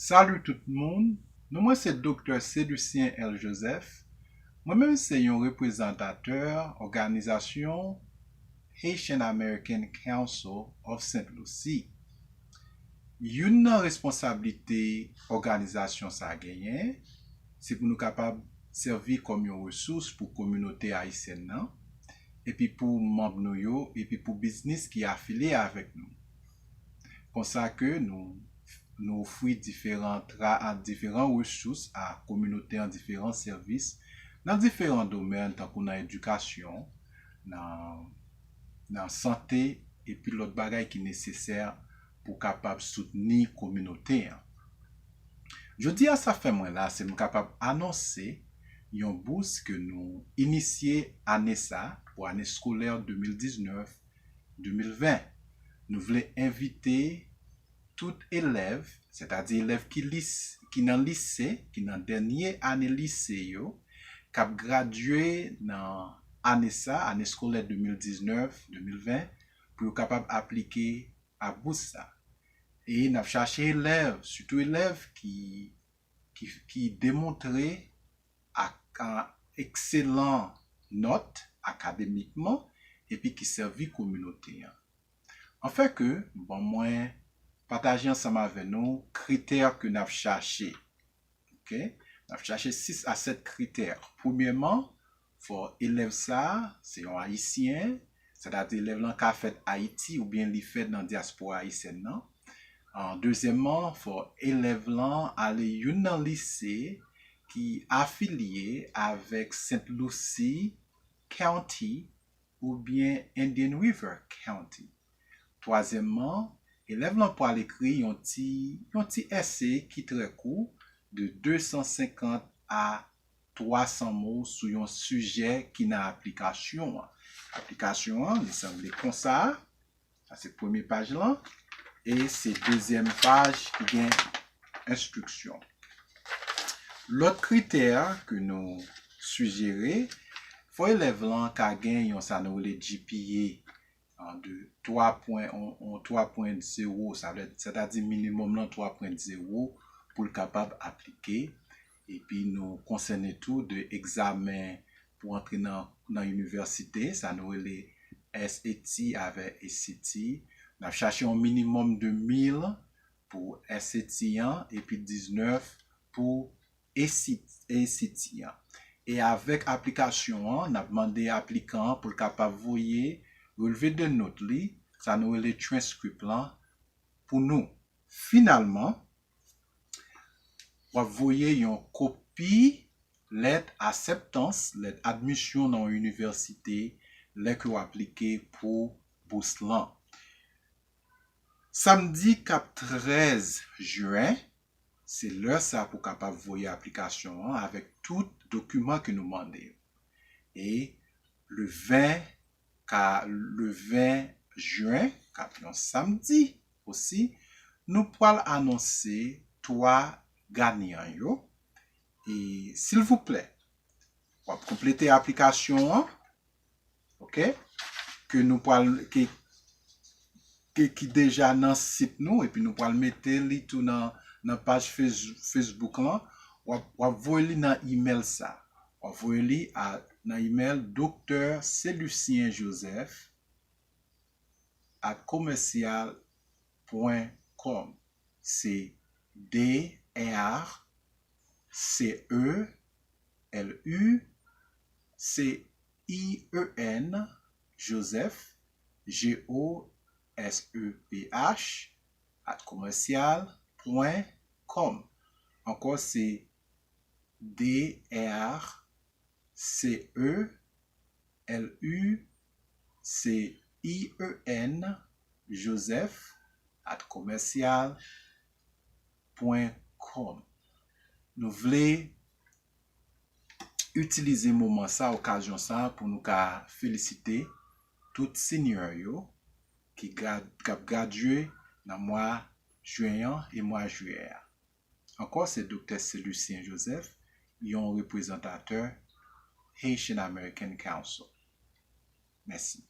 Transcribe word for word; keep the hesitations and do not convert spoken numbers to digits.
Salut tout moun, non mwen se Doktè Celusien L Joseph. Mwen menm se yon reprezantatè òganizasyon Haitian American Council of Saint Lucie. Youn nan responsablite òganizasyon sa genyen, se pou nou kapab sèvi kòm yon resous pou kominote ayisyèn nan, epi pou manm nou yo, epi pou biznis ki afilye avèk nou. Konsa ke nou, nou ofri diferan tra-, a diferan resous a kominote an, diferan sèvis nan diferan domèn, tankou nan edikasyon, nan, nan sante, epi lòt bagay ki nesesè pou kapab soutni kominote an. Jodi a, sa fè mwen la, se m kapab anonse yon bous ke nou inisye ane sa, pou ane eskolè de mil diznèf, de mil ven. Nou vle envite tout elèv, sètadi elèv ki lis-, ki nan lise, ki nan dènye ane lise yo, k ap gradye nan ane sa, ane eskolè de mil diznèf, de mil ven, pou yo kapab aplike a bous sa. E n ap chache elèv, sitou elèv ki, ki, ki demontre ak, a, ekselan nòt akademikman, epi ki sèvi kominote an. Anfen ke, ban mwen pataje ansanm avè nou kritè ke n ap chache. Ok? N ap chache sis a sèt kritè. Premyèman, fò elèv sa a se yon Ayisyen, sètadi elèv lan ka fèt Ayiti oubyen li fèt nan dyaspora ayisyèn nan. An, dezyèmman, fò elèv lan ale youn nan lise ki afilye avèk Saint Lucie County oubyen Indian River County. Twazyèmman, elèv lan pral ekri yon ti, yon ti èse ki trè kou, de de san senkant a twa san mo sou yon sijè ki nan aplikasyon an. Aplikasyon an, li sanble konsa. Sa se premye paj lan. E se dezyèm paj ki gen enstriksyon. Lòt kritè ke nou sijere, fò elèv lan ka gen yon sa nou rele G P A, an, de twa pwen, on, on twa pwen zewo, sa vle, sètadi minimòm lan twa pwen zewo pou l kapab aplike. Epi nou konsène tou de egzamen pou antre nan, nan inivèsite, sa nou rele S A T avèk A C T. N ap chache yon minimòm de mil pou S A T an, epi diznèf pou A C T, A C T an. E avèk aplikasyon an, n ap mande aplikan an pou l kapab voye relve de nòt li, sa nou rele transcript lan, pou nou. Finalman, w ap voye yon kopi lèt akseptans, lèt admisyon nan yon inivèsite, lè ke w aplike pou bous lan. Samdi k ap trèz jen, se lè sa pou kapab voye aplikasyon an avèk tout dokiman ke nou mande yo. E le ven, ka, le ven jen, k ap yon samdi osi, nou pral anonse twa ganyan yo. E silvouplè, w ap konplete aplikasyon an, ok? Ke nou pral, ke, ke, ki deja nan sit nou, epi nou pral mete li tou nan, nan paj Face-, Facebook lan. W ap, w ap voye li nan imèl sa. W ap voye li a, nan imèl Doktè Celusien Joseph at commercial point com. Se D R C E L U C I E N, Joseph, J O S E P H, at commercial point com. Ankò, se D R C E L U C I E N, Joseph at commercial point com. Nou vle itilize moman sa, okazyon sa, pou nou ka felisite tout senior yo ki grad-, k ap gradye nan mwa jen an e mwa jiyè a. Ankò, se Doktè Celusien Joseph, yon reprezantatè Haitian American Council. Mèsi.